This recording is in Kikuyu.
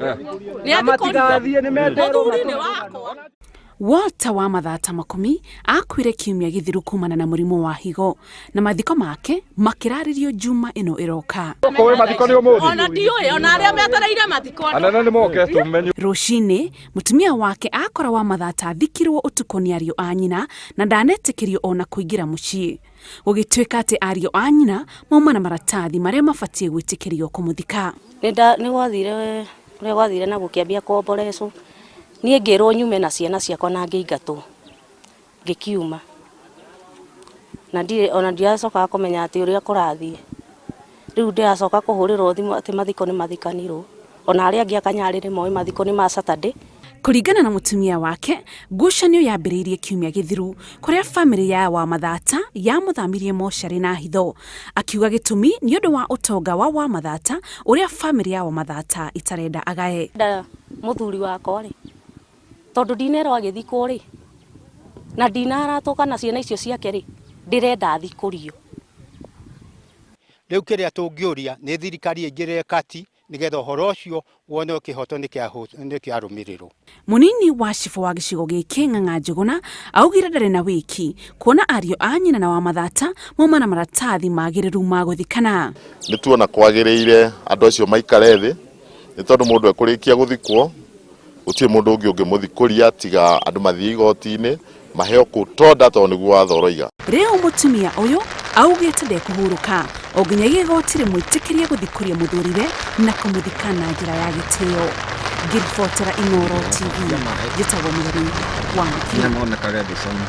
Nĩ Matigathiĩ nĩ mũthuri nĩ wakwa. Walter wa mathata 10 akuire kiumia gĩthiru kumana na mũrimũ wa higo na mathiko make makĩrarĩrio juma ĩno ĩroka. Kũĩ mathiko nĩ ũmũthĩ. Ona ndiũĩ, ona arĩa metereire mathiko. Anene nĩ moke tũmenye. Rũcinĩ mũtumia wake akora wa mathata athikirwo ũtukũ nĩ ariũ a nyina na ndanetĩkĩrio ona kũingĩra mũciĩ. Gũgĩtuĩka atĩ ariũ a nyina mauma na maratathi marĩa mabatiĩ gwĩtĩkĩrio kũmũthika. Nĩ gwathire ũrĩa gwathire na gũkĩambia kuomborecwo. Niĩ ngĩrwo nyume na ciana ciakwa na ngĩingatwo, ngĩkiuma na ndirĩ ona ndiracokaga kũmenya atĩ ũrĩa kũrathiĩ. Rĩu ndĩracoka kũhũrĩrwo thimũ atĩ mathiko nĩ mathikanirwo, ona arĩa angĩ a Kanyarĩ nĩ moĩ mathiko nĩ ma Saturday. Kũringana na mũtumia wake, ngucanio yambĩrĩirie kiumia gĩthiru kũrĩa bamĩrĩ ya Wamathata yamũthamirie mocarĩ na hitho. Akiuga gĩtũmi nĩ ũndũ wa ũtonga wa Wamathata ũrĩa bamĩrĩ ya Wamathata itarenda agae. Nda mũthuri wakwa rĩ, tondũ ndinerwo agĩthikwo rĩ, na ndinaratũka na ciana icio ciake rĩ, ndĩrenda athikũrio. Rĩu kĩrĩa tũngĩũria nĩ thirikari ĩingĩrĩre kati nĩgetha ũhoro ũcio wone kĩhoto nĩ kĩarũmĩrĩrwo. Mũnini wa cibũ wa gĩcigo gĩkĩ Ng'ang'a Njũgũna augire ndarĩ na wĩki kuona ariũ a nyina na Wamathata mauma na maratathi magĩrĩru ma gũthikana. Nĩ tuona kwagĩrĩire andũ acio maikare thĩ, nĩ tondũ mũndũ ekũrĩkia gũthikwo gũtirĩ mũndũ ũngĩ ũngĩmũthikũria tiga andũ mathiĩ igoti-inĩ maheo kũtonda tondũ nĩguo watho ũroiga. Rĩu mũtumia ũyũ augĩte ndekũhurũka o nginya igoti rĩmwĩtĩkĩrie gũthikũria mũthuriwe na kũmũthika na njĩra ya gĩtĩo. Ngĩribotera Inooro TV, njĩtagwo Mũgeni wa Mũkiri. Nginya monekage mbica-inĩ.